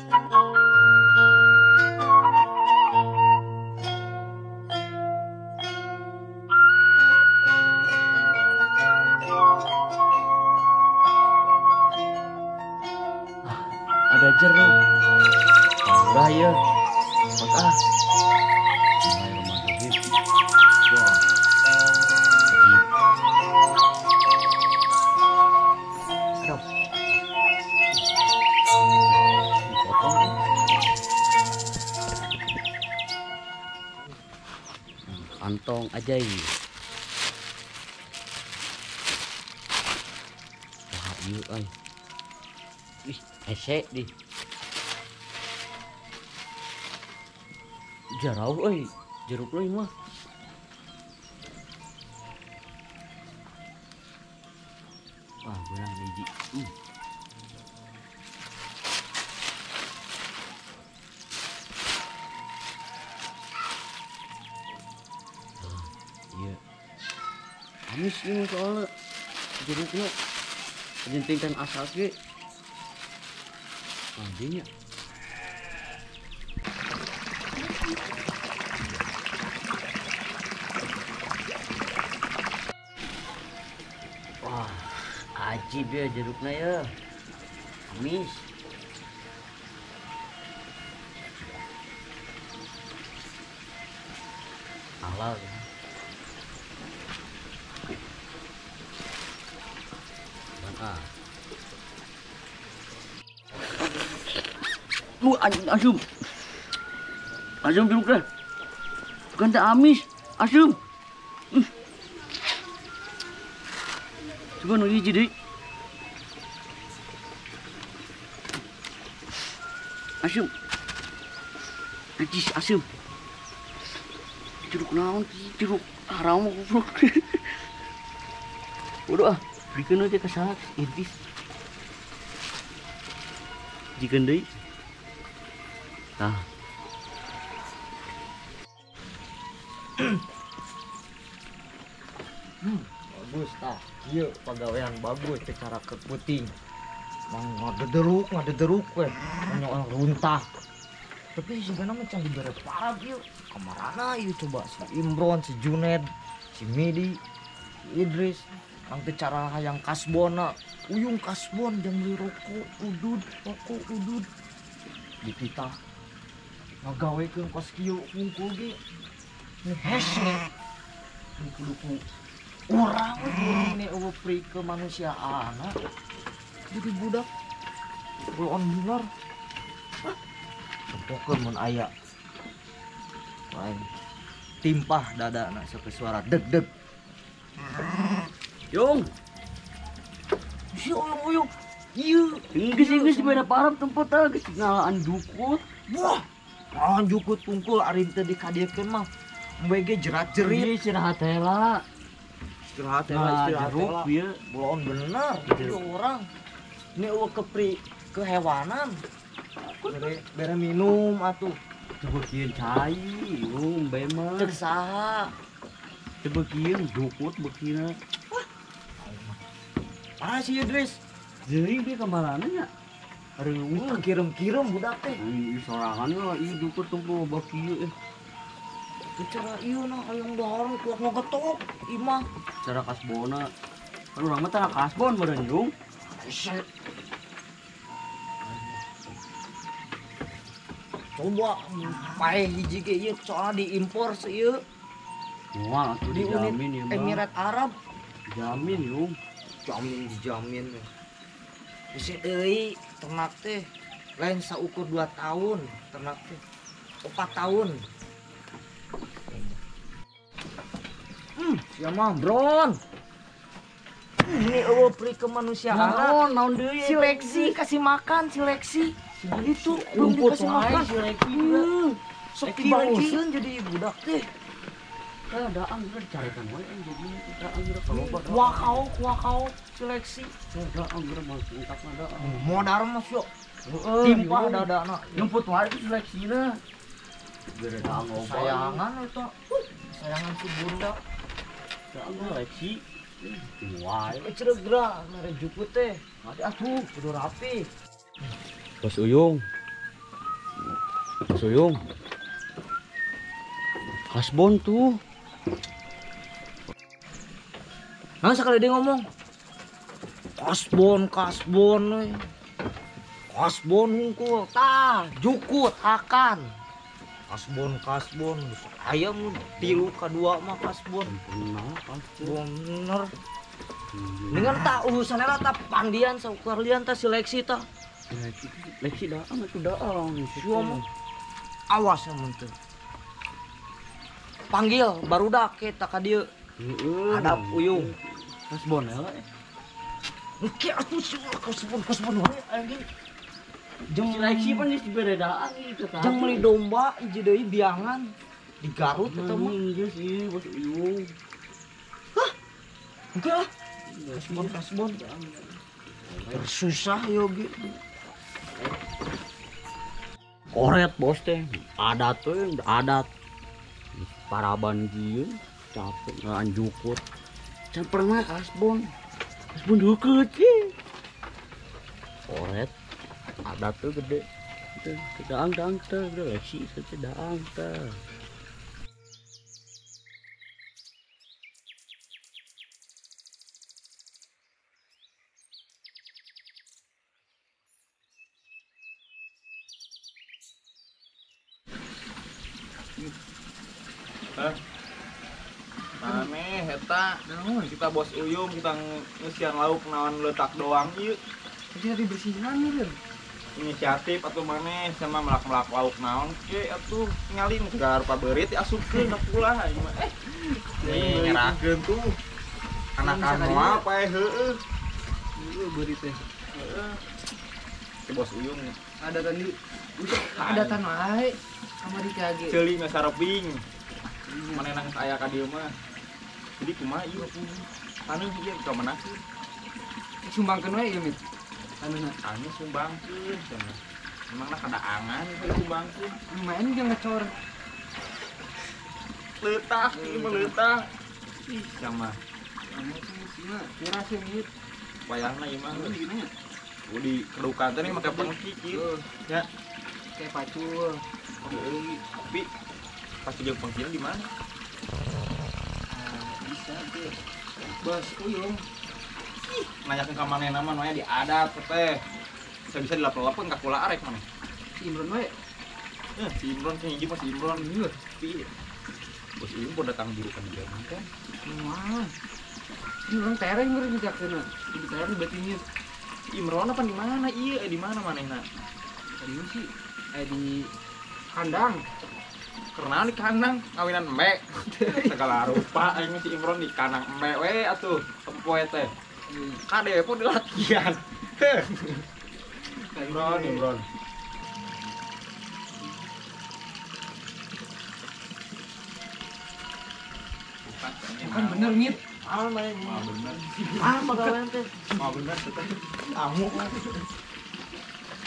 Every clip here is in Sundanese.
Ada jeruk. Murah ya. Ah. Wah. Aduh. Dipotong. Kantong ajaib. Wah, ieu euy. Ih, hese di. Jarauh euy, jeruk euy mah. Wah, beunang hiji. Iya. Amis ieu soalna jerukna. Jentingkan asas ge. Anjingnya. Wah, ajib ya jeruknya ya. Amis. Halal ya. Mantap. Asum. Asum jeruknya. Bukan tak amis, asum. Coba nu hiji deui. Asum. Najis asum. Jeruk naon jeruk haram goblok. Bodoh ah, bikeun we ka saha Idris. Jikeun deui. Nah. Bagus tah, ieu pagawean bagus secara keputing. Mang ngadederuk we, orang runtah. Tapi sigana mah can dibere parab ieu. Kamarana ieu coba si Imron, si Juned, si Midi, si Idris. Ang teu cara hayang kasbona, uyung kasbon jang meuli rokok udud, Dititah ngagawekeun kos kieu hungkul ge. Hese. Kudu ku urang we ini eueuh pri kemanusiaan. Jadi budak belon bener. Tempokeun mun aya. Lain timpah dadana sok suara deg-deg. Yung. Si uyung-uyung. Ieu, geus dibere parab tempat ah geus ngalaan jukut. Wah, ngalaan jukut pungkul ari teu dikadiekeun mah. Embe ge jerat-jerit. Istirahat heula. Istirahat heula. Ieu belon bener ieu urang. Ini eueuh kepri kehewanan. Bere minum atuh. Coba kieun cai, yung bae mah. Cek saha? Coba kieun jukut beukina. Ah si Idris. Jadi dia kamarana nya. Reueuh kirim-kirim budak teh. Ih sorangan mah ieu jukut tunggu bak kieu eh. Cara ieu na hayang dahar kuat ngagetok imah. Cara kasbona. Kan urang mah tara kasbon meureun yung. Coba paeh hiji ge ieu soalna diimpor seueu. Moal atuh dijamin ieu mah. Emirat Arab. Jamin yung. Jamin dijamin. Bisi deui ternak teh lain saukur 2 tahun ternak teh 4 tahun. Sia mah bron. Ini eueuh pri kemanusiaan. Naon deui? Seleksi kasih makan seleksi. Itu belum dikasih makan seleksi. Sok dibanguseun jadi budak teh. Daang geura dicarekan wae jadi daang geura kaloba. Wakau seleksi. Daang geura mah entakna daang. Modar mah sok. Timpah dadana. Jemput wae seleksina. Geura daang loba. Sayangan eta. Sayangan si bunda. Daang seleksi. Wae cereg geura mere jukut teh. Mati atuh kudu rapi. Bos Uyung. Bos Uyung. Kasbon tuh. Nah, sekali dia ngomong. Kasbon, kasbon. Kasbon hungkul, tah, jukut akan. Kasbon, kasbon. Ayam tilu kadua mah kasbon. Bener. Dengan tak urusannya lah tak pandian saukur lian tak seleksi tak. Seleksi daang itu daang. Siapa? Awas yang menteri. Panggil barudak kita ka dieu. Hadap Uyung. Kasbon ya. Engke atuh kasbon kasbon wae anjing. Jeung seleksi pan geus dibere daang ieu teh. Jeung meuli domba hiji deui biangan di Garut eta mah. Geus ieu Bos Uyung. Hah? Engke lah. Kasbon kasbon. Tersusah yogi. Koret bos teh, adat tuh adat. Paraban jieu capek nganjukut. Can pernah kasbon. Kasbon deukeut ye. Koret adat tuh gede. Teh daang-daang teh gede sih teh daang teh. Maneh eta kita Bos Uyung kita ngeusian lauk naon letak doang ieu. Jadi dibersihan nih. Inisiatif atuh maneh sama melak-melak lauk naon ke atuh ningali nu segala rupa beurit diasupkeun ka pula aing mah. Nih nyerahkeun tuh. Anakan moal pae heueuh. Heueuh beurit teh. Heeh. Si Bos Uyung adatan di adatan wae kamari kage. Ceuli ngasareping. Maneh nang aya ka dieu mah. Jadi kumaha ieu? Taneuh ieu ka mana sih? Sumbangkeun wae ieu mit. Taneuhna. Taneuh sumbangkeun cenah. Emangna kadaangan ieu sumbangkeun. Lumayan jeung ngecor. Leutah ieu mah leutah. Ih sama. Anu sih mah kira sih mit. Wayahna ieu mah di nya. Di kerukan teh make pengki kieu. Ya. Kayak pacul. Tapi pasti jeung pengkina di mana? Bisa tuh. Bos Uyung. Nanyakeun ka manehna mah noya di adat teh. Bisa-bisa dilapel-lapelkeun ka kula arek maneh. Si Imron wae. Si Imron sing hiji mah si Imron. Tapi Bos Uyung pun datang dulu kan dia kan. Wah. Imron tereng meureun dijakeunna. Di tereng berarti nya. Imron apa di mana ieu? Di mana manehna? Tadi sih di kandang. Karena di kandang ngawinan embe. Segala rupa aing si Imron di kandang embe we atuh tempoe teh. Kade pun dilatihan. Imron, Imron. Bukan bener ngit. Ah, bener. Ah, pagawean teh. Ah, bener teh. Amuk.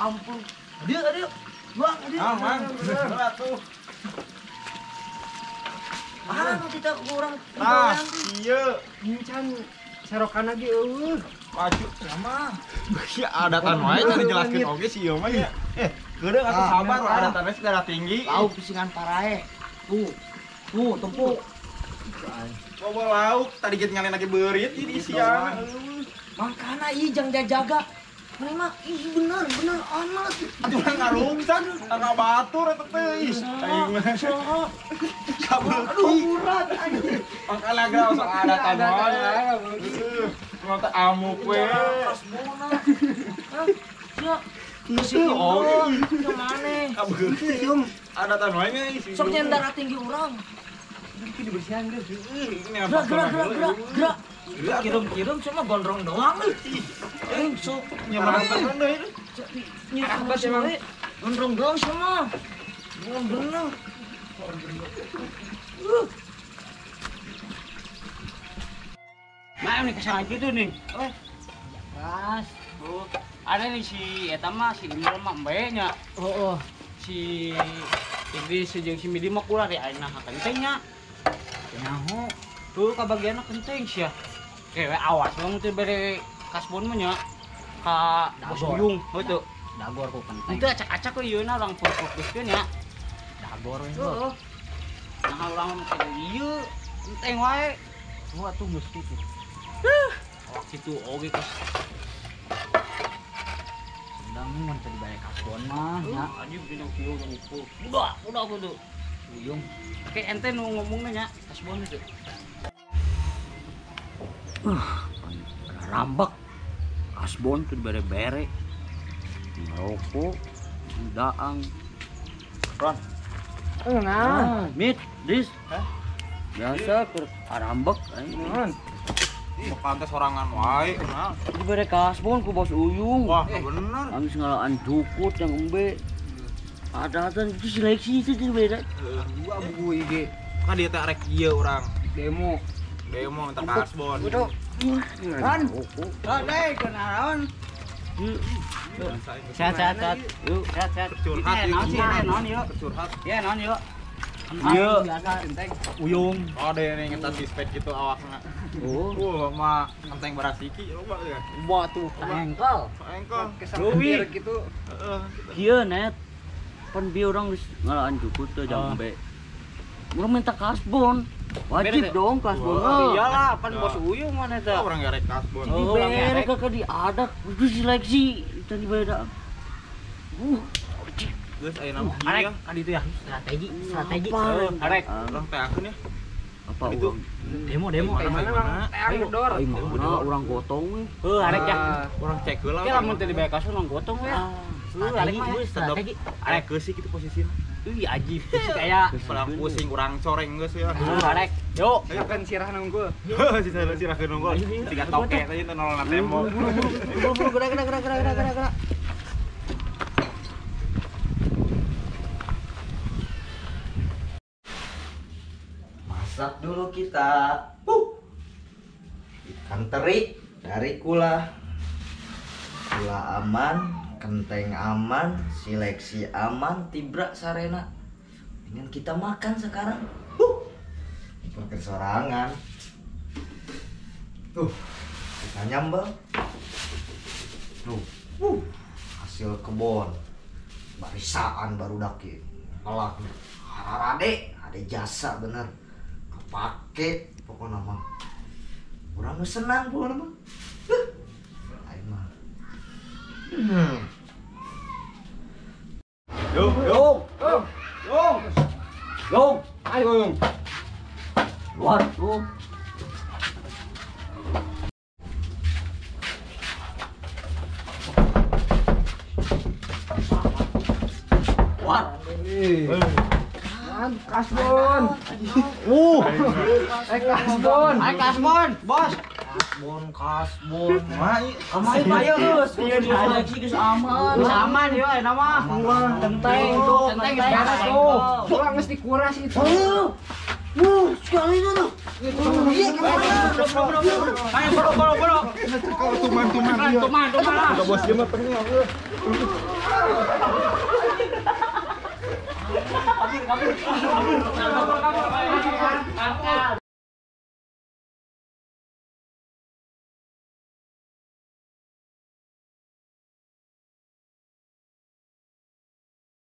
Ampun. Dieu, dieu. Buang, dieu. Ah, mang. Bener atuh. Ah, nu tidak kurang. Ah, iya. Ngincan serokan lagi eueuh. Maju sama. Ya adatan wae tadi dijelaskeun oge si ieu mah ya. Keudeuh atuh sabar adatan we segala tinggi. Lauk pisingan parae. Tuh. Tuh, tempuk. Bawa lauk tadi ge ngalen lagi beurit di isian. Mangkana ieu jang jajaga. Maneh mah ih bener bener amat. Atuh ngarungsan, ka batur eta teh. Ih, aing mah. Aduh, urat anjing. Mangkana geus sok adatan wae. Heeh. Mata amuk we. Kasbona. Hah? Sia. Si Imron, ke maneh? Kabeureuh. Adatan wae nya ih. Sok nyen darah tinggi urang. Iki dibersihan geus. Ini Gerak gerak gerak gerak gerak. Kirim-kirim cuma gondrong doang nih. Sok nyaman deui. Apa sih emang? Gondrong doang semua. Bukan bener. Maaf nih kesana gitu nih. Pas. Tuh, ada nih si eta mah si Imron mah embe nya. Oh, oh. Si Idris jeung si Midi mah kula di ayeuna kenteng nya. Nyaho. Tuh kabagianna kenteng sia. Kewe awas lamun teu bere kasbon mah nya ka Bos Uyung heuh teu. Dagor ku kenteng. Itu acak-acak we ieu na urang fokuskeun nya. Kagor we. Heeh. Nah urang mah teh ieu enteng wae. Wah tuh geus kitu. Awak kitu oge kos. Sedang mun teu dibayar kasbon mah nya. Anjing dina kieu ngumpul. Udah kudu. Uyung. Oke ente nu ngomongna nya kasbon itu. Rambak. Kasbon tuh dibere-bere. Ngerokok, daang. Ron. Nah, mit, dis. Hah? Biasa keur arambek aing. Makan teh sorangan wae, nah. Dibere kasbon ku Bos Uyung. Wah, bener. Angis ngalaan jukut yang embe. Ada-ada itu seleksi itu beda. Dua buku IG. Kan dia teh rek ieu urang. Demo. Demo minta kasbon. Udah. Ron. Ron, deui kunaon? Sehat, sehat, sehat. Yuk, sehat, sehat. Curhat naon yuk. Curhat. Ya naon yuk. Iya. Biasa enteng. Uyung. Oh, deh nih ngetas di spek gitu awakna. Oh, mah enteng barasiki loba ya. Wah tuh, engkol. Engkol. Leuwih. Gitu. Heeh. Kieu net. Pan bieu urang geus ngalaan jukut teh jambe. Urang minta kasbon. Wajib dong kasbon. Iyalah, pan Bos Uyung mana eta. Urang garek kasbon. Dibere kakak diadak itu seleksi itu dibeda. Geus aya nama arek kan itu ya. Strategi, strategi. Arek. Urang teh akeun ya. Apa itu? Demo, demo. Mana teang dor. Mana urang gotong we. Heuh, arek ya. Urang cek heula. Ke lamun teu dibayar kasbon urang gotong we. Heuh, arek mah strategi. Arek geusik kitu posisina. Ih, ajib geusik aya. Pulang pusing urang coreng geus ya. Heuh, arek. Yuk, akan sirah nunggu. Sirah nunggu. Tiga toke tadi teh nolona tembok. Buru-buru gerak gerak gerak gerak gerak gerak. Masak dulu kita. Ikan teri dari kula. Kula aman, kenteng aman, seleksi aman, tibrak sarena. Ingin kita makan sekarang. Pakai sorangan. Tuh, kita nyambel. Tuh, hasil kebon. Barisaan baru daki. Malah harade, ada jasa bener. Kepake pokoknya mah. Urang senang pokoknya mah. Aing mah. Yo, yo, yo, yo, yo, ayo. Luar tuh. Luar. Kasbon. Kasbon. Ayo kasbon, Bos. Kasbon, kasbon. Kamari ayo geus. Seleksi geus aman. Geus aman yo ayeuna mah. Tenteng tuh, tenteng geus beres tuh. Urang geus dikuras itu. Sekali itu tuh. Iya, ayo, bro, bro, bro. Tuman, tuman, tuman, tuman. Bos dia mah tengah. Kabur, kabur, kabur.